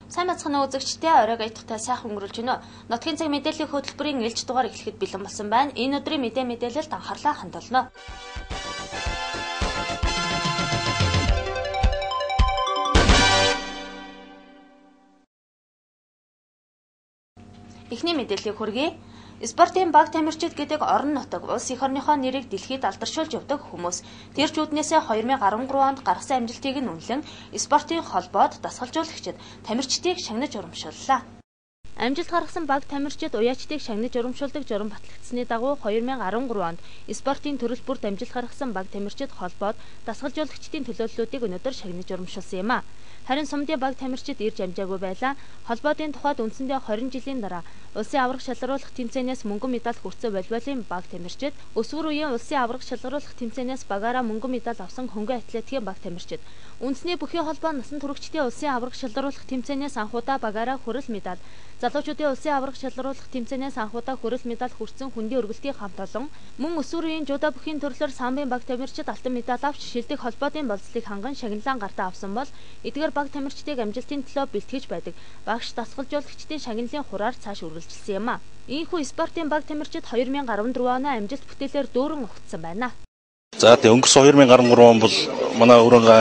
Сайн бацхан үзэгчдээ оройг аяттай сайхан өнгөрүүлж байна. Нутгийн цаг мэдээллийн хөтөлбөрийн ээлж дугаар эхлэхэд бэлэн болсон байна. Энэ өдрийн мэдээлэлд анхаарлаа хандуулно. Эхний мэдээллийг хүргэе. Спортын баг тамирчид гэдэг орон нутаг улс эх орныхоо нэрийг дэлхийд алдаршуулж явдаг хүмүүс. Тэр ч үүднээсээ 2013 онд гаргасан амжилтыг нь үнэлэн спортын холбоод дасгалжуулагчид тамирчдыг шагнаж урамшууллаа. Амжилт гаргасан баг тамирчид уяачдыг шагнаж урамшуулдаг журам батлагдсаны дагуу 2013 онд спортын төрөл бүрт амжилт гаргасан баг тамирчид холбоод дасгалжуулагчдын төлөөллүүдийг өнөөдөр шагнаж урамшуулсан юм а. Харин сумдын баг тамирчид ирж амжаагүй байлаа. Холбоодын тухайд үндсэндээ 20 жилийн дараа улсын аварга шалгаруулах тэмцээнээс мөнгөн медаль хүртсэн волейболын баг тамирчид, өсвөр үеийн улсын аварга шалгаруулах тэмцээнээс багаараа мөнгөн медаль авсан хөнгөн атлетикийн баг тамирчид, үндэсний бүхий холбоо насан туршидтын улсын аварга шалгаруулах тэмцээнээс анхудаа багаараа хүрэл медаль, залуучуудын улсын аварга шалгаруулах тэмцээнээс анхудаа хүрэл медаль хүртсэн хөндийн өргөлтийн хамт олон, мөн өсвөр үеийн жудо бүхийн төрлөөр самбын баг тамирчид алтан медаль авч шилдэг холбоодын болцлыг ханган шагналаан гартаа авсан бол эдгээр баг тамирчдыг амжилтын төлөө бэлтгэж байдаг багш дасгалжуулагчдын шагналын хураар цааш үргэлжилсэн юм а. Ийхүү спортын баг тамирчид 2014 оны амжилт бүтээлээр дүүрэн угтсан байна. За тийм өнгөрсөн 2013 он бол манай өрөнгө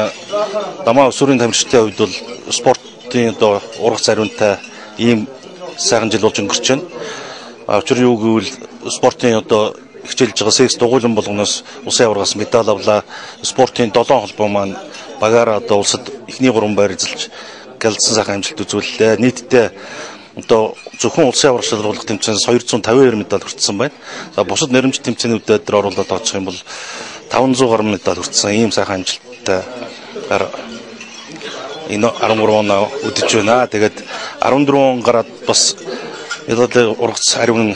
дамаа өсвөрийн тамирчдын хувьд бол спортын одоо ургац ариунтай ийм сайхан жил болж өнгөрч байна. Учир юу гэвэл спортын одоо хичээлж байгаа секс дугуйлан болгоноос улсын аваргаас медаль авлаа. Спортын 7 холбоо маань багаараа одоо улсад эхний 3 байр эзэлж гэлдсэн сайхан амжилт үзүүллээ. Нийтдээ одоо зөвхөн улсын аварга шалгаруулах тэмцээнээс 252 медаль хүртсэн байна. За бусад нэрэмж тэмцээнүүдэд оруулаад тооцох юм бол 500 гаруй медаль хүртсэн ийм сайхан амжилттай энэ 13 оноо өдөж байна. Тэгээд 14 он гараад бас медалийн ургац ариун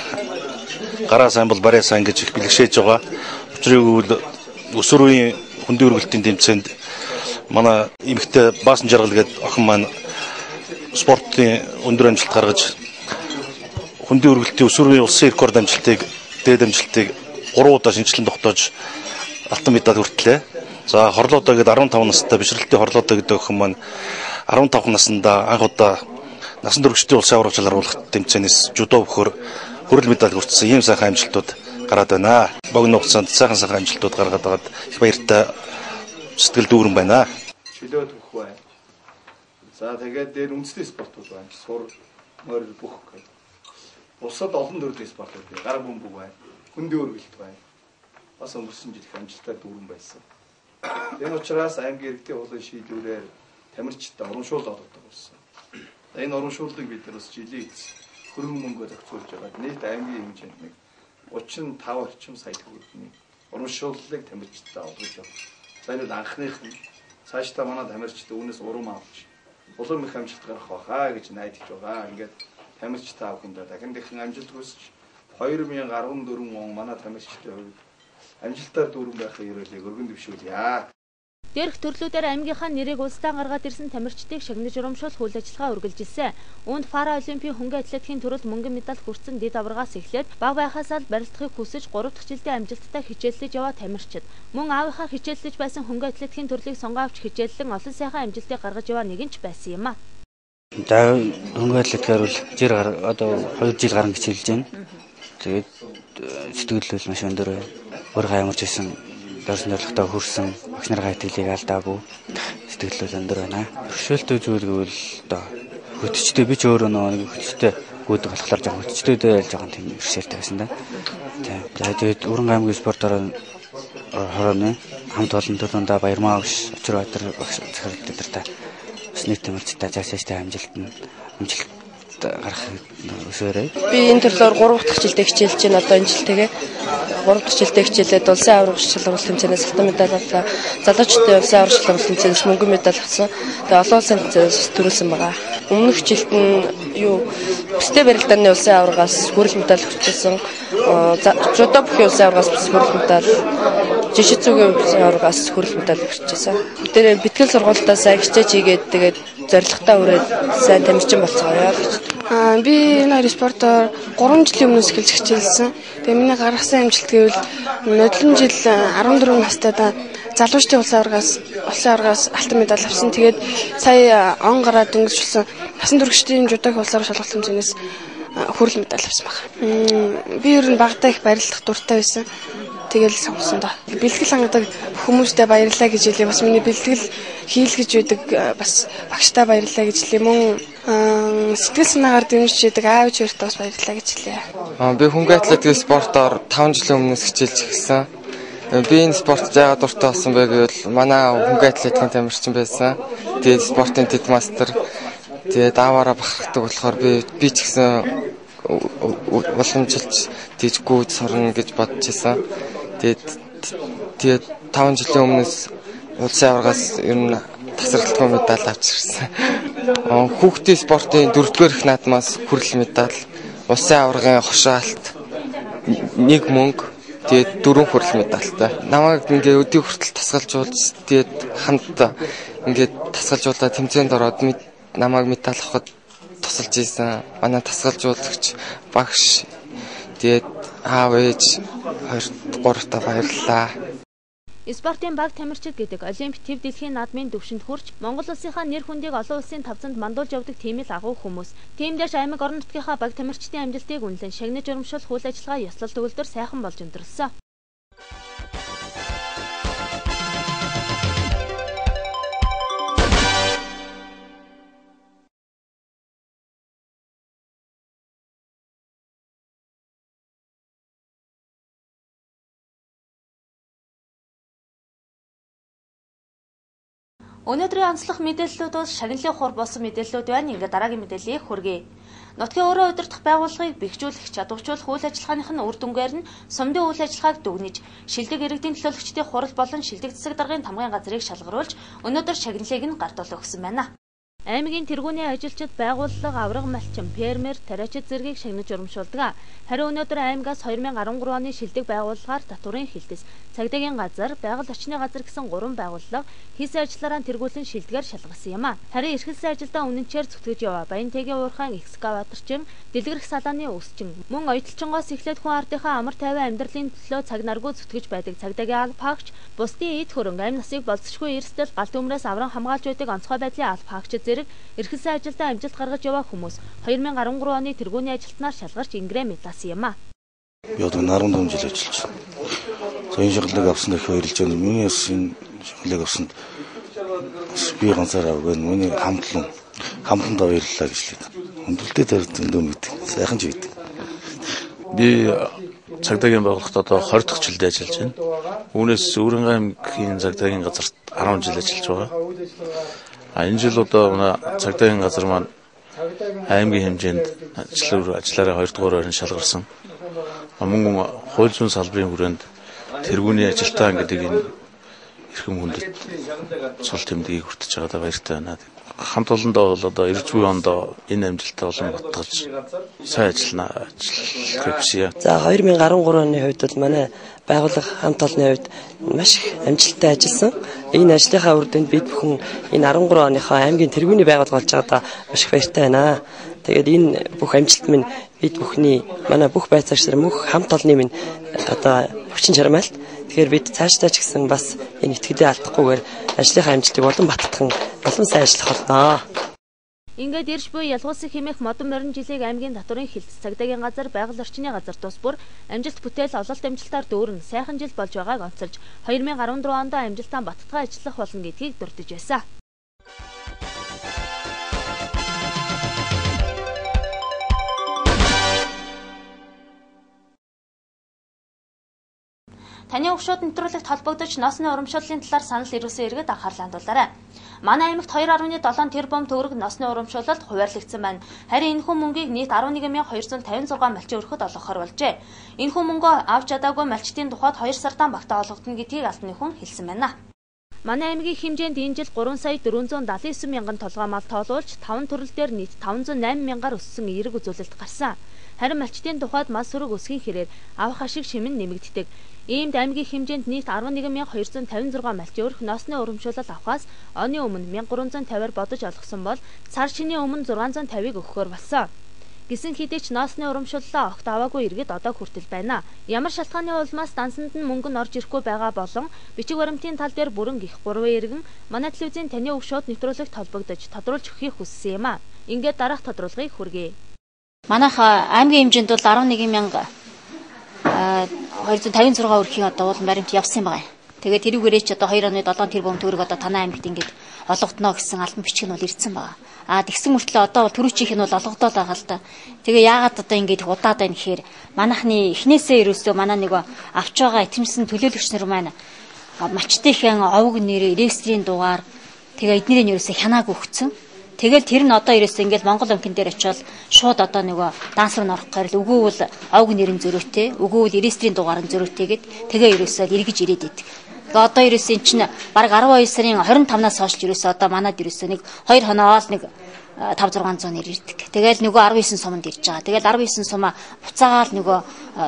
гараа сайн бол барай сайн гэж их бэлгшээж байгаа. Учир юу гэвэл өсвөр үеийн хөндийн өргөлтийн тэмцээнд манай эмэгтэй Баасан Жаргал гэдэг охин маань спортын өндөр амжилт гаргаж хөндийн өргөлтийн өсвөр үеийн улсын рекорд амжилтыг дээд амжилтыг 3 удаа шинжилэн тогтоож алтан медаль хүртлээ. За хорлоодоо гэдэг 15 настай бишрэлтийн хорлоодоо гэдэг охин маань 15 наснда анх удаа насан туршидтын улсын аварга шалгаруулах тэмцээнээс жүдо бөхөр хүрэл медаль хүртсэн ийм сайхан амжилтууд гараад байна. Богино хугацаанд сайхан сайхан амжилтууд гаргаад байгаад их баяртай сэтгэл дүүрэн байна. Чөлөө төх байна. За тэгээд дээр үндэсний спортууд байна. Сур, морил бүх гэх. Улсад олон төрлийн спортууд бий. Гар бөмбөг байна. Хөндийн өргөлт байна. Бас өнгөрсөн жил их амжилтаар дүүрэн байсан. Энэ учраас аймгийн иргэдийн хуулийн шийдвэрээр тамирчдад урамшуул олгодог болсон. Энэ урамшууллыг бид нар бас жилийн эц хөрөнгө мөнгө зохицуулж байгаа. Нийт аймгийн хэмжээнд нэг 35 орчим сая төгрөгийн урамшууллыг тамирчдад олгож байна. За энэ бол анхных нь. Цаашдаа манай тамирчид үүнээс урам авч улам их амжилт гаргах байхаа гэж найдаж байгаа. Ингээд тамирч та бүхэндээ дахин дахин амжилт хүсэж 2014 он манай тамирчдын хувьд амжилтаар дүүрэн байхын ерөөлийг өргөн дэвшүүлье. Дээрх төрлүүдээр аймгийнхаа нэрийг улсдаа гаргаад ирсэн тамирчдыг шагнаж урамшуулах үйл ажиллагаа үргэлжилсэн. Үүнд Пара Олимпийн хөнгөн атлетикийн төрөлд мөнгөн медаль хүртсэн дэд аваргаас эхлээд баг байхаасаа л барилдахыг хүсэж 3 дахь жилдээ амжилттай хичээллэж яваа тамирчид. Мөн аавынхаа хичээллэж байсан хөнгөн атлетикийн төрлийг сонгон авч хичээллэн олон сайхан амжилтыг гаргаж яваа нэгэн ч байсан юм а. За хөнгөн атлетикээр бол жир одоо 2 жил гарan хичээлж байна. Тэгээд сэтгэл бол маш өндөр байна. Өөрийнхөө ямар ч байсан дорсон зорилготой хүрсэн, багш нарын итгэлийг алдаагүй сэтгэл бол өндөр байна. Бэрхшээлтэй зүйл гэвэл одоо хөтчтэй би ч өөрөө нэг хөтчтэй гүйдэг болохоор жоохон хөтчтэй л жоохон тийм бэрхшээлтэй байсан да. Тийм. За тэгээд Өрөнгө аймгийн спортоор хорооны хамт олон төлөндөө Баярмаа багш, Очир Баатар багш захирал тэдэртэй бас нийт тамирчтай цаашдаа амжилт гарах өсөөрэй. Би энэ төрлөөр 3 дахь жилдээ хичээлж байна. Одоо энэ жилтэйгээ 3 дахь жилдээ хичээлээд улсын аварга шалгаруулах тэмцээнээс алтан медаль авлаа. Залуучдын улсын аварга шалгаруулах тэмцээнээс мөнгөн медаль авсан. Тэгээ олон улсын тэмцээнээс төрүүлсэн байгаа. Өмнөх жилд нь бүстэй барилдааны улсын аваргаас хүрэл медаль хүртсэн. Жудо бүхий улсын аваргаас хүрэл медаль, жишээ улсын аваргаас хүрэл медаль хүртсэн. Тэр бэлтгэл сургуультаа сайн хичээж хийгээд тэгээд зорилготой хүрээд сайн тамирчин болцгоё гэж. Би энэ хоёр спортоор 3 жилийн өмнөөс эхэлж хичээлсэн. Тэгээ миний гаргасан амжилт гэвэл нодлон жил 14 настайдаа Залуучдын улсын аваргаас алтан медаль авсан. Тэгээд сая он гараад дөнгөжлсөн насан туршидын жүдогийн улсын аварга шалралт тэмцээнээс хүрэл медаль авсан байна. Би ер нь багадаа их барилдах дуртай байсан. Тэгэл сонгосон доо. Бэлтгэл хангадаг хүмүүстээ баярлалаа гэж хэлье. Бас миний бэлтгэл хийлгэж байдаг бас багштай баярлалаа гэж хэлье. Мөн сэтгэл санаагаар дэмжиж байдаг аав ээжээрт бас баярлалаа гэж хэлье. Би хөнгөн атлетик спортоор 5 жилийн өмнөөс хичээлж эхэлсэн. Би энэ спортод яагаад дуртай болсон бэ гэвэл манай аав хөнгөн атлетикийн тамирчин байсан. Тэгээд спортын тэд мастер. Тэгээд ааваараа бахархдаг болохоор би ч гэсэн уламжилж тийж гүйж сурна гэж бодож исэн. Тэгээд 5 жилийн өмнөөс улсын аваргаас ер нь тасралтгүй медаль авч ирсэн. Хүүхдийн спортын 4-р их наадмаас хүрэл медаль, улсын аваргын хошоолт 1 мөнгө, тэгээд 4 хүрэл медальтай. Намайг ингээ өдий хүртэл тасгалжуулж, тэгээд хамт ингээд тасгалжуулаад тэмцээнд ороод намайг медаль авахад тусалж исэн. Манай тасгалжуулагч багш, тэгээд аав ээж 2 3-таа баярлалаа. Спортын баг тамирчид гэдэг Олимп төв дэлхийн наадмын түвшинд хүрч Монгол улсынхаа нэр хүндийг олон улсын тавцанд мандуулж явдаг тийм л агуу хүмүүс. Тийм дэш аймаг орон нутгийнхаа баг тамирчдын амжилтыг үнэлэн шагнаж урамшуулах үйл ажиллагаа ёслол төгөлдөр сайхан болж өндөрлөсөн. Өнөөдрийн онцлог мэдээллүүд бол шагналын хур болсон мэдээллүүд байна. Ингээд дараагийн мэдээллийг хүргэе. Нутгийн өөрөө удирдах байгууллагыг бэхжүүлэх, чадваржуулах үйл ажиллагааных нь үр дүнгээр нь сумдын үйл ажиллагааг дүгнэж, шилдэг иргэдийн төлөөлөгчдийн хурал болон шилдэг засаг даргын тамгын газрыг шалгаруулж, өнөөдөр шагналыг нь гардуул өгсөн байна. Аймгийн тэргүүний ажилчид байгууллага, авраг малчин, фермер, тариачид зэргийг шагнаж урамшуулдаг. Харин өнөөдөр аймгаас 2013 оны шилдэг байгууллагаар татварын хилтэс, цагдаагийн газар, байгаль орчны газар гэсэн 3 байгууллага хийсэн ажиллаараа тэргүүлэн шилдгээр шалгарсан юм а. Харин эрхэлсэн ажилдаа үнэнчээр зүтгэж яваа Баянтэгийн уурхайн экскаваторчин, дэлгэрэх салааны өсчин, мөн оётолчингоос эхлээд хүн ардынхаа амар тайван амьдралын төлөө цаг наргүй зүтгэж байдаг цагдаагийн алба хаагч, бусдын эд хөрөнгө, амь насыг болзошгүй эрсдэл галт төмрөөс авран хамгаалж байдаг онцгой байдлын алба хаагчид зэрэг эрхэлсэн ажилдаа амжилт гаргаж яваа хүмүүс 2013 оны тэргүүний ажилтнаар шалгарч ингэрээ медалсан юм а. Би одоо 14 жил ажиллаж байна. За энэ шагналыг авсанд их баярлж байна. Миний бас энэ шагналыг авсанд бас би ганцаараа аваагүй. Миний хамтландаа баярлалаа гэж хэлээд. Хүндрэлтэй дээр зөндөө мэддэг. Сайхан ч байдаг. Би цагдаагийн байгууллагт одоо 20 дахь жилдээ ажиллаж байна. Үүнээс Өрөнгө аймгийн цагдаагийн газарт 10 жил ажиллаж байгаа. Энэ жил одоо манай цагдаагийн газар маань аймгийн хэмжээнд ажиллаараа 2 дугаар байранд шалгарсан. Мөн хууль зүйн салбарын хүрээнд тэргүүний ажилтан гэдэг энэ эрхэм хүндэт цол тэмдгийг хүртэж байгаадаа баяртай байна. Хамт олондоо бол одоо ирж буй ондоо энэ амжилтаа олон батгаж сайн ажиллана ажиллахыг хүсье. За 2013 оны хувьд бол манай байгууллага хамт олонны хувьд маш их амжилттай ажилласан. Энэ ажлынхаа үр дүнд бид бүхэн энэ 13 оныхоо аймгийн тэргүүний байгууллага болж байгаадаа маш их баяртай байна. Тэгээд энэ бүх амжилт минь бид бүхний манай бүх байцаагч нар мөх хамт олонны минь одоо хүчин чармайлт. Тэгэхээр бид цаашдаа ч гэсэн бас энэ итгэлээ алдахгүйгээр ажлынхаа амжилтыг улам баттган улам сайн ажиллах болно. Ингээд ирж буй ялгуулсан хэмээх модон морин жилийг аймгийн татварын хилтэс, цагдаагийн газар, байгаль орчны газар тус бүр амжилт бүтээл ололт амжилтаар дүүрэн сайхан жил болж байгааг онцолж 2014 онд амжилтаа баттгай ажиллах болно гэдгийг дурдж байсан. Таны өгшүүд нэвтрүүлэгт холбогдож ноосны урамшууллын талаар санал ирүүлсэн иргэд анхаарлаа хандуулаарай. Манай аймагт 2.7 тэрбум төгрөг ноосны урамшуулалд хуваарлагдсан байна. Харин энэхүү мөнгийг нийт 11,256 малчин өрхөд олгохоор болжээ. Энэхүү мөнгөө авч чадаагүй малчдын тухайд 2 сардаан багтаа олгогдоно гэдгийг албаны хүн хэлсэн байна. Манай аймгийн хэмжээнд энэ жил 3 сая 479 мянган толгой мал тоолуулж 5 төрөл дээр нийт 508 мянгаар өссөн эерэг үзүүлэлт гарсан. Харин малчдын тухайд мал сүрэг өсгийн хэрээр авах ашиг шимэн нэмэгддэг. Иймд аймгийн хэмжээнд нийт 11,256 малчин өрх ноосны урамшуулал авахаас оны өмнө 1350-аар бодож олгосон бол сар шинийн өмнө 650-ыг өгөхөөр болсон. Гисэн хэдий ч ноосны урамшууллаа огт аваагүй иргэд одоо хүртэл байна. Ямар шалтгааны улмаас дансанд нь мөнгө нь орж ирэхгүй байгаа болон бичиг баримтын тал дээр бүрэн гих 3 иргэн манай телевизийн таны үг шууд нэвтрүүлэгт холбогдож тодруулж өгөхийг хүссэн юм а. Ингээд дараах тодруулгыг хүргэе. Манайх аймгийн хэмжээнд бол 11,256 өрхийн одоо уулан баримт явсан юм байна. Тэгээд тэрүүгээрээ ч одоо 2.7 тэрбум төгрөг одоо танай аймагт ингээд олгодно гэсэн албан бичиг нь бол ирсэн байгаа. А тэгсэн мөртлөө одоо бол түрүүчийнх нь бол олгодол байгаа л да. Тэгээ яагаад одоо ингээд удаад байна гэхээр манайхны эхнээсээ ерөөсөө манай нэг авч байгаа итгэмжсэн төлөөлөгч нар маань малчдынхаа овг нэр, регистрийн дугаар тэгээ эднэрийн ерөөсөө хянааг өгцөн. Тэгэл тэр нь одоо ерөөсөө ингээд Монгол банкн дээр очиод шууд одоо нөгөө данс руу орох гэхээр үгүй бол овг нэрэн зөрөөтэй, үгүй бол регистрийн дугаар нь зөрөөтэй гэд тэгээ ерөөсөө эргэж ирээд идэг. Тэгээ одоо ерөөсөө эн чинь бараг 12 сарын 25-наас хойш ерөөсөө одоо манад ерөөсөө нэг 2 хоноол нэг 5 600 нэр ирдэг. Тэгэл нөгөө 19 суманд ирж байгаа. Тэгэл 19 сумаа буцаагаал нөгөө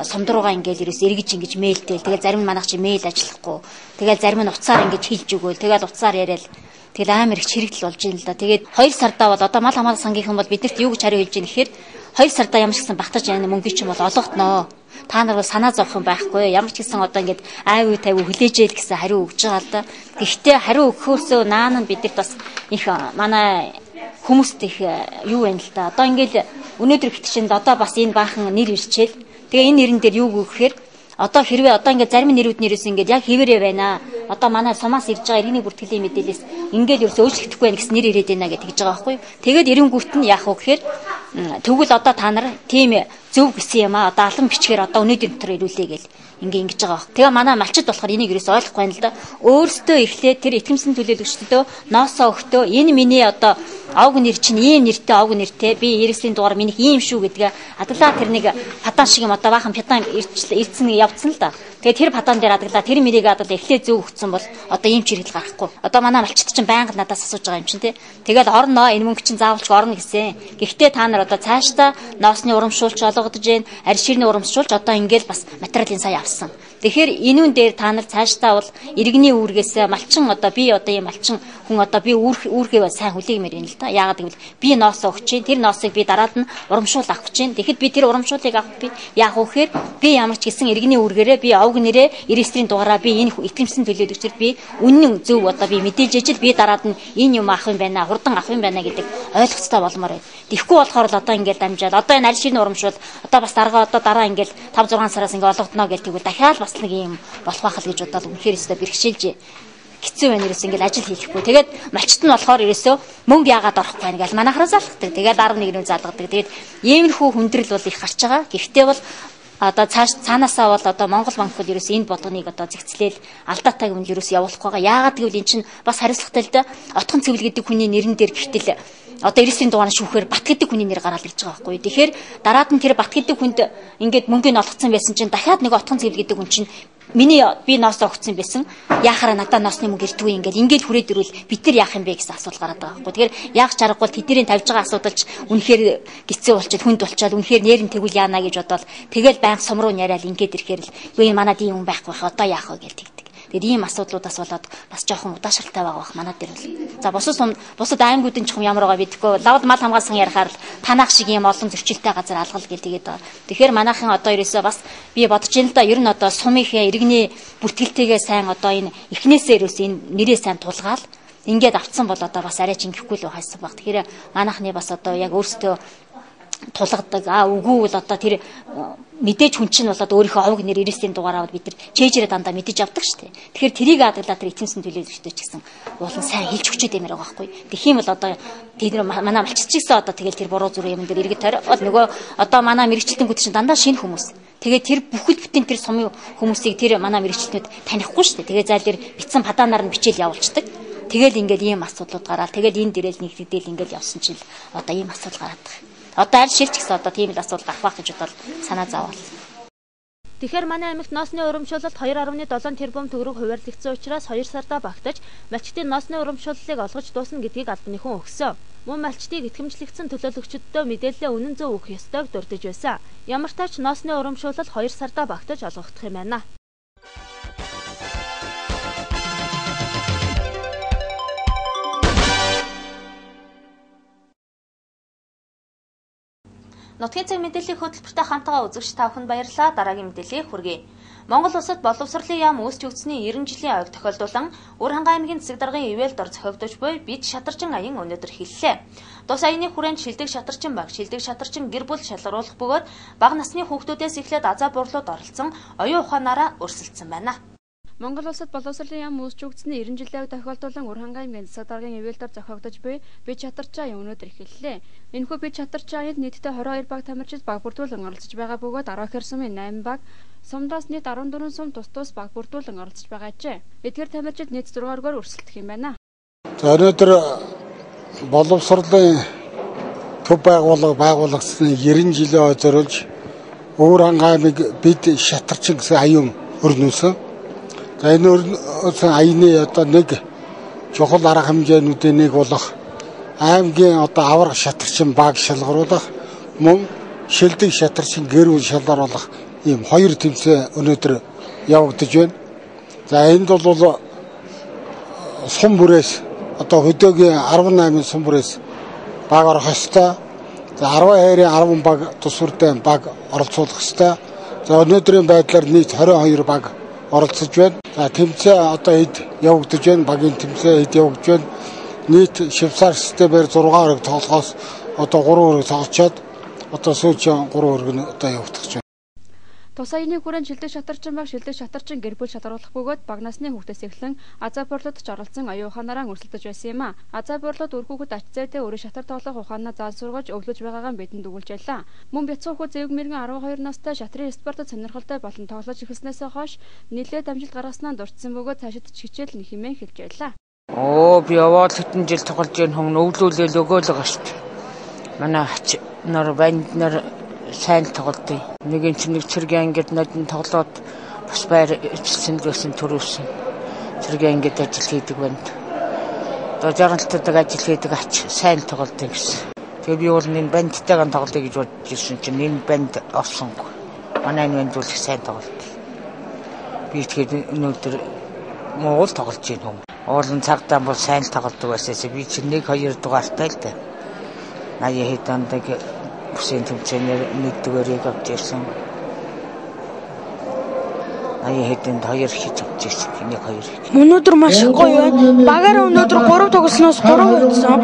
сум руугаа ингээл ерөөс эргэж ингэж мэйлтэл. Тэгэл зарим нь манайх чи мэйл ажиллахгүй. Тэгэл зарим нь утсаар ингэж хэлж өгөөл. Тэгэл утсаар яриад тэгэл амар их чирэгдэл болж байна л да. Тэгээд 2 сардаа бол одоо мал хамгаалах сангийнхан бол биднэрт юу гэж хариу хэлж байгаа гэхээр 2 сардаа ямар ч гэсэн багтаж яана мөнгө чинь бол олгодноо. Та нар бол санаа зовох юм байхгүй. Ямар ч гэсэн одоо ингээд айвуу тавиу хүлээжээл гэсэн хариу өгч байгаа л да. Гэхдээ хариу өгөхөөсөө наан нь биднэрт бас их манай хүмүүст их юу байна л да. Одоо ингээд өнөөдөр ихт чинь одоо бас энэ баахан нэр ирчээл. Тэгээ энэ нэрэн дээр юу гэхээр одоо хэрвээ одоо ингээд зарим нэрүүд нэрээс ингээд яг хэвээрээ байна. Одоо манай сумаас ирж байгаа иргэний бүртгэлийн мэдээлэлээс ингээд ерөөсөө өөрчлөгдөхгүй байх гэсэн нэр ирээд байна гэж тэгж байгаа байхгүй юу. Тэгээд эренгүүт нь яах вэ гэхээр тэгвэл одоо та нар тийм зөв гэсэн юм аа. Одоо алан бичгээр одоо өнөөдөр дотор ирүүлээ гэл ингээ ингэж байгаа баг. Тэгээ манай малчид болохоор энийг ерөөсөө ойлгохгүй байна л да. Өөрсдөө эхлээд тэр итгэмсэн төлөөлөгчдөдөө ноосоо өгтөө энэ миний одоо овг нэр чинь ийм нэртэй овг нэртэй би ерөөслийн дугаар минийх ийм шүү гэдгээ адаглаа тэр нэг падан шиг юм одоо баахан падан ирсэн явцсан л да. Тэгээ тэр падан дээр адаглаа тэр мэрийг адаглаа эхлээд зөв өгцөн бол одоо ийм чирэгдэл гарахгүй. Одоо манай малчид чинь байнга надаас асууж байгаа юм чинь тий. Тэгэл орноо энэ мөнгө чинь заавалч орно гэсэн. Гэхдээ та нар одоо цаашдаа ноосны урамшуулч олгодож гин, арширны урамшуулч одоо ингээл бас материалын сая авсан. Тэгэхээр энүүн дээр та нар цаашдаа бол иргэний үүргээс малчин одоо би одоо ийм малчин хүн одоо би үүргээ сайн хүлээгмээр юм л да. Яагаад гэвэл би ноосоо өгч чинь тэр ноосыг би дараад нь урамшуул авах гэж чинь. Тэгэхэд би тэр урамшууллыг авах би яах вэ гэхээр би ямар ч гэсэн иргэний үүргээрээ би овг нэрээ регистрийн дугаараа би энэ итгэмжсэн төлөөлөгчөөр би үнэн зөв одоо би мэдээлж ижил би дараад нь энэ юм авах юм байна, хурдан авах юм байна гэдэг ойлголцтой болмоор байна. Тэгэхгүй болохоор л одоо ингээл дамжаал одоо энэ аль ширний урамшуул одоо бас даргаа одоо дараа ингээл 5 6 сараас ингээ олгодно гэл тэгвэл дахиад бас нэг юм болох байх л гэж бодоод үнэхээр өстой бэрхшээлж хэцүү байна ерөөс ингээл ажил хийхгүй. Тэгээд малчт нь болохоор ерөөсөө мөнгө яагаад орохгүй байна гэж манайхаараа залгадаг. Тэгээд 11-ний залгадаг. Тэгээд иймэрхүү хүндрэл бол их гарч байгаа. Гэхдээ бол одоо цаанаасаа бол одоо Монгол банк бол ерөөс энэ болгоныг одоо зэгцлээл алдаатай юм ерөөс явуулахгүй байгаа. Яагаад гэвэл эн чинь бас хариуцлагатай л да. Отхон цэвэл гэдэг хүний нэрэн дээр гэтэл одоо 99 дугаар шүүхээр Бат гэдэг хүний нэр гараад ирж байгаа байхгүй. Тэгэхээр дараад нь тэр Бат гэдэг хүнд ингээд мөнгөний олгоцсон байсан чинь дахиад нэг отхон цэвэл гэдэг хүн чинь миний би ноосоо өгсөн байсан. Яахаараа надаа ноосны мөнгө ирдгүй ингээд хүрээд ирвэл бид нар яах юм бэ гэсэн асуудал гараад байгаа байхгүй. Тэгэхээр яах чаргагүй тэдний тавьж байгаа асуудал ч үнэхээр гисцээ болчиход хүнд болчиход үнэхээр нэр нь тэгвэл яана гэж бодоол тэгэл байнга сум руу яриад ингээд ирэхээр л үгүй манад ийм юм байхгүй бах одоо яах вэ гэж тэгдэг. Тэгээд ийм асуудлуудаас болоод бас жоохон удаашралтай байгаа бах манай дээр бол. За бусад аймагуудын ч юм ямар байгаа мэдэхгүй. Лавд мал хамгаалсан ярихаар л танах шиг ийм олон зөрчилтэй газар алгал гэл тэгээд байгаа. Тэгэхээр манайхан одоо ерөөсөө бас би бодож ин л да ер нь одоо сумынхээ иргэний бүртгэлтэйгээ сайн одоо энэ эхнээсээ ерөөсөө энэ нэрээ сайн тулгаал ингээд авцсан бол одоо бас арай ч ингэхгүй л байхайсан баг. Тэгэхээр манайхны бас одоо яг өөрсдөө тулгадаг. А үгүй бол одоо тэр мэдээж хүн чинь болоод өөрийнхөө овг нэр 99 дугаар аваад бид нар чэйжэрээ дандаа мэдэж авдаг шүү дээ. Тэгэхээр тэрийг адаглаа тэр итгэмсэн төлөөлөгчтэй ч гэсэн уулын сайн хэлж өгчөөд юмэр байгаа байхгүй. Тэгэх юм бол одоо тэд нар манай малчид ч гэсэн одоо тэгэл тэр буруу зүрх юм дээр иргэд тойроод нөгөө одоо манай мэрэгчлэнгүүд чинь дандаа шинэ хүмүүс. Тэгээд тэр бүхэл бүтэн тэр сумын хүмүүсийг тэр манай мэрэгчлэнүүд танихгүй шүү дээ. Тэгээд зайл дээр битсэн падаанаар нь бичээл явуулцдаг. Тэгэл ингээл ийм асуудлууд гараад тэгэл энэ дээрэл нэгдэл ингээл явсан чинь одоо ийм асуудал гараад байгаа. Одоо аль шилж гэсэн одоо тийм л асуудал гарах байх гэж бодоод санаа зовоол. Тэгэхээр манай аймагт ноосны урамшуулалт 2.7 тэрбум төгрөг хуваарлагдсан учраас 2 сарда багтаж малчдын ноосны урамшууллыг олгож дуусна гэдгийг албаны хүн өгсөн. Мөн малчдыг итгэмжлэгдсэн төлөөлөгчдөдөө мэдээлэлээ үнэн зөв өгөх ёстойг дурдж байсан. Ямар ч тач ноосны урамшуулал 2 сарда багтаж олгогдох юм байна. Нутгийн цаг мэдээллийн хөтөлбөртэй хамтгаа үзэгч та бүхэнд баярлалаа. Дараагийн мэдээллийг хүргэе. Монгол улсад боловсролын яам үүсч өгсөний 90 жилийн ойг тохиолдуулан Өвөр-Хангай аймгийн засаг даргын ивэл дор зохиогдож буй бид шатарчин аян өнөөдөр хэллээ. Тус аяны хүрээнд шилдэг шатарчин баг, шилдэг шатарчин гэр бүл шалгаруулах бөгөөд бага насны хүүхдүүдээс эхлээд азаа бурлууд оролцсон оюун ухаанаараа өрсөлдсөн байна. Монгол улсад боловсролын яам үүсч өгсөний 90 жилийн ойг тохиолдуулан Өвөр-Хангай аймгийн засаг даргын ивэл дор зохиогдож буй бид шатарчин аян өнөөдөр эхэллээ. Энэхүү бид шатарчин аянд нийтдээ 22 баг тамирчид баг бүрдүүлэн оролцож байгаа бөгөөд 12 сумын 8 баг, сумдаас нийт 14 сум тус тус баг бүрдүүлэн оролцож байгаа ажээ. Эдгээр тамирчид нийт 6 өргөөр өрсөлдөх юм байна. За өнөөдөр боловсролын төв байгууллага байгуулагдсаны 90 жилийн ой зориулж Өвөр-Хангай аймаг бид шатарчин гэсэн аян өрнөсөн. За энэ өрнөсөн аяны одоо нэг чухал арга хэмжээнүүдийн нэг болох аймгийн одоо аварга шатарчин баг шалгаруулах, мөн шилдэг шатарчин гэр бүл шалгаруулах ийм хоёр тэмцээн өнөөдөр явагдаж байна. За энд бол сум бүрээс одоо хөдөөгийн 18 сум бүрээс баг орох ёстой. За 12-ын 10 баг тус бүрдээ баг оролцуулах ёстой. За өнөөдрийн байдлаар нийт 22 баг оролцож байна. За тэмцээн одоо хэд явагдаж байна. Багийн тэмцээн хэд явагдаж байна. Нийт Швейцар системээр 6 өрг тоглохоос одоо 3 өрг тоглочоод одоо сүүлийн 3 өрг нь одоо явагдах гэж байна. Тус аяны хүрээнд шилдэг шатарчин баг, шилдэг шатарчин гэр бүл шалгаруулах бөгөөд баг насны хүүхдээс эхлэн азаа бурлууд ч оролцсон оюун ухаанаараа өрсөлдөж байсан юм а. Азаа бурлууд үр хүүхэд ач зээдээ өөрөө шатар тоглох ухаанаа заан сургаж өвлөж байгаагаа бидэнд өгүүлж байлаа. Мөн бяцхан хүү зэвэг мэрэгэн 12 настай шатрын спортод сонирхолтой болон тоглож эхэлснээс хойш нэлээд амжилт гаргаснаа дурдсан бөгөөд цаашид ч хичээл нь хэмээн хэлж байлаа. Оо би яваад хэдэн жил тоглож байгаа хүн өвлүүлээл өгөөл байгаа шүү дээ. Манай ач нар банд нар сайн тоглодог. Нэг юм чинь нэг цэргийн ангид нодон тоглоод бас байр эцэлсэн л байсан төрүүлсэн. Цэргийн ангид ажил хийдэг банд. Одоо жаргалтдаг ажил хийдэг ач сайн тоглодог гэсэн. Тэгээ би бол энэ бандтайгаа тоглоё гэж бодож ирсэн чинь энэ банд орсонгүй. Манай энэ банд бол их сайн тоглодог. Би тэгэхээр өнөөдөр муу л тоглож байна юм. Уулын цагдаа бол сайн тоглодог байсаас би чинь 1 2 дугаартай л дээ. 80 хэд ондог бүсийн тэмцээнээр нэгдүгээрийг авч ирсэн. 80 хэдэнд 2 хийж авч ирсэн. 1 2. Өнөөдөр маш их гоё байна. Багаараа өнөөдөр 3 тоглосноос 3 байсан.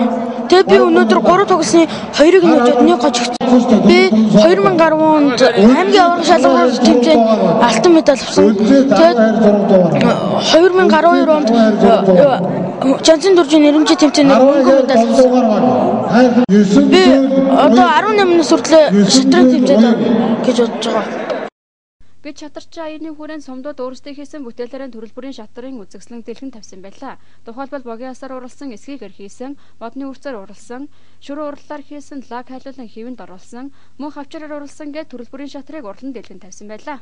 Тэгээ би өнөөдөр 3 тоглосны 2-ыг нөжөөд нэг гож өгсөн. Би 2010 онд аймгийн аварга шалгаруулалт тэмцээнд алтан медаль авсан. Тэгээд 2012 онд Жанцын дөржийн нэрмжийн тэмцээнд мөнгөн медаль авсан. Би одоо 18 нас хүртлээр шатрын тэмцээнд гэж бодож байгаа. Бид шатарчин аяны хүрээнд сумдууд өөрсдөө хийсэн бүтээлээрээ төрөл бүрийн шатрын үзэсгэлэн дэлгэн тавьсан байлаа. Тухайлбал богийн асаар уралсан, эсгийгээр хийсэн, модны үрцээр уралсан, шүрэн ураллаар хийсэн, лаг хайлуулан хэвэнд оруулсан, мөн хавчраар уралсан гээд төрөл бүрийн шатрыг урлан дэлгэн тавьсан байлаа.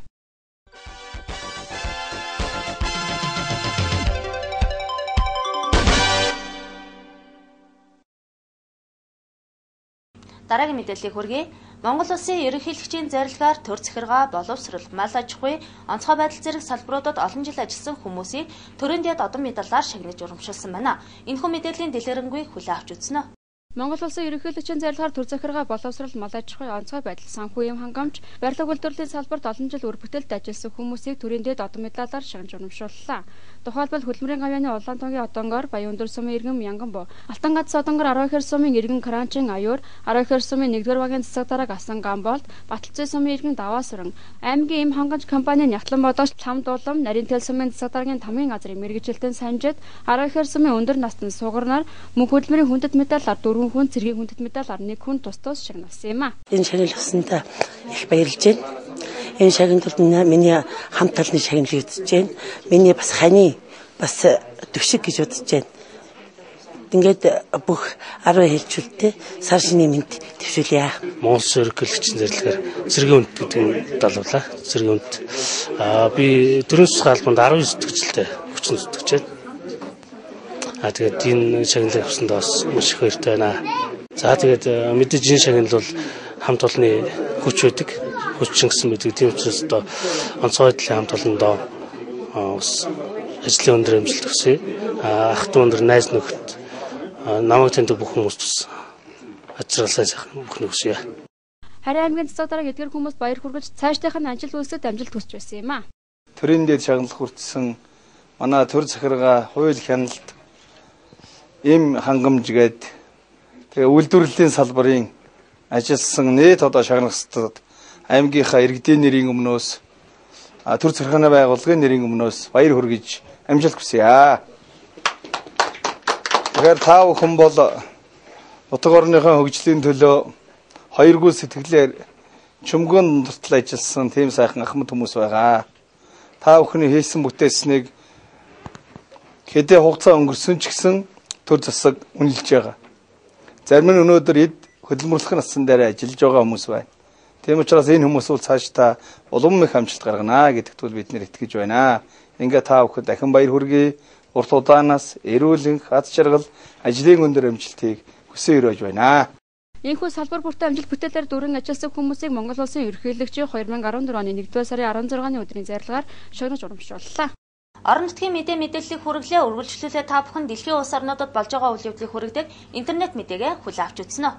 Дараагийн мэдээллийг хүргэе. Монгол улсын ерөнхийлөгчийн зорилгоор төр захиргаа, боловсрол, мал аж ахуй, онцгой байдал зэрэг салбаруудад олон жил ажилласан хүмүүсийг төрийн дэд одон медалаар шагнаж урамшуулсан байна. Энэхүү мэдээллийн дэлгэрэнгүй хүлээн авч үзнэ. Монгол улсын ерөнхийлөгчийн зорилгоор төр захиргаа, боловсрол, мал аж ахуй, онцгой байдал, санхүү эм хангамж, барилга үйлдвэрлэлийн салбарт олон жил үр бүтээлд ажилласан хүмүүсийг төрийн дэд одон медалаар шагнаж урамшууллаа. Тухайлбал хөдөлмөрийн гавьяаны Улаантунгийн одонгоор Баян-Өндөр сумын иргэн Мянган буу, Алтан гац одонгоор 12 сумын иргэн Кранчин аюур, 12 сумын 1-р багийн засаг дарга Асан Гамболд, Баталцын сумын иргэн Даваасран, аймгийн эм хангамж компанийн Нягтлан бодогч Лам Дулам, Нарийн-Тэл сумын засаг даргын Тамгийн газрын мэргэжилтэн Санжид, 12 сумын өндөр настан Сугарнаар мөн хөдөлмөрийн хүндэт медалаар 4 хүн, цэргийн хүндэт медалаар 1 хүн тус тус шагналсан юм а. Энэ шагнал авсандаа их баярлж байна. Энэ шагналд миний хамт олонны шагнал гэж байна. Миний бас ханы бас төвшиг гэж бодож байна. Ингээд бүх 10 хэлжүүлэлтээ сар шинийн мэнд дэвшүүлье. Монгол улсын ерөнхийлөгчийн зорилгоор цэргийн хүнд гэдэг медаль авлаа. Цэргийн хүнд. Би төрийн судалгаа албанд 19 дэх жилдээ хүчин зүтгэж байна. Тэгээд энэ шагналыг авсандаа бас маш их баяртай байна. За тэгээд мэдээж энэ шагнал бол хамт олонны хүч байдаг. Хүч чингсэн байдаг. Тийм учраас одоо онцгой байдлын хамт олондоо бас ажлын өндөр амжилт хүсье. Ах дүү өндөр найз нөхөд намайг таньдаг бүх хүмүүст бас аж аргал сайн сайхан бүхнийг хүсье. Харин аймгийн засаг дарга эдгээр хүмүүст баяр хүргэж цаашдынх нь ажил үйлсэд амжилт хүсэж байсан юм а. Төрийн дэд шагналах хүртсэн манай төр захиргаа хууль хяналт им хангамж гээд тэгээ үйлдвэрлэлийн салбарын ажилласан нийт одоо шагнагчдад аймгийнхаа иргэдийн нэрийн өмнөөс төр захиргааны байгууллагын нэрийн өмнөөс баяр хүргэж амжилт хүсье. Тэгэхээр та бүхэн бол нутаг орныхоо хөгжлийн төлөө хоёргүй сэтгэлээр чөмгөн дуртал ажилласан тийм сайхан ахмад хүмүүс байгаа. Та бүхний хийсэн бүтээснийг хэдий хугацаа өнгөрсөн ч гэсэн төр засаг үнэлж байгаа. Зарим нь өнөөдөр эд хөдөлмөрлөх насан дээр ажиллаж байгаа хүмүүс байна. Тийм учраас энэ хүмүүс бол цаашдаа улам их амжилт гаргана гэдэгт бол бид нэр итгэж байна. Ингээ та бүхэнд дахин баяр хүргэе. Урт удаанаас эрүүл энх, аз жаргал, ажлын өндөр амжилтыг хүсэн өрөөж байна. Энэхүү салбар бүртээ амжилт бүтээлээр дүүрэн ажилласан хүмүүсийг Монгол Улсын ерөнхийлөгчийн 2014 оны 1-р сарын 16-ны өдрийн зарилгаар шагнаж урамшууллаа. Орон нутгийн мэдээ мэдээллийг хүргэлээ, үргэлжлүүлээ та бүхэн дэлхийн улс орнуудад болж байгаа үйл явдлыг хүргэдэг интернет мэдээгээ хүлээн авч үзнэ.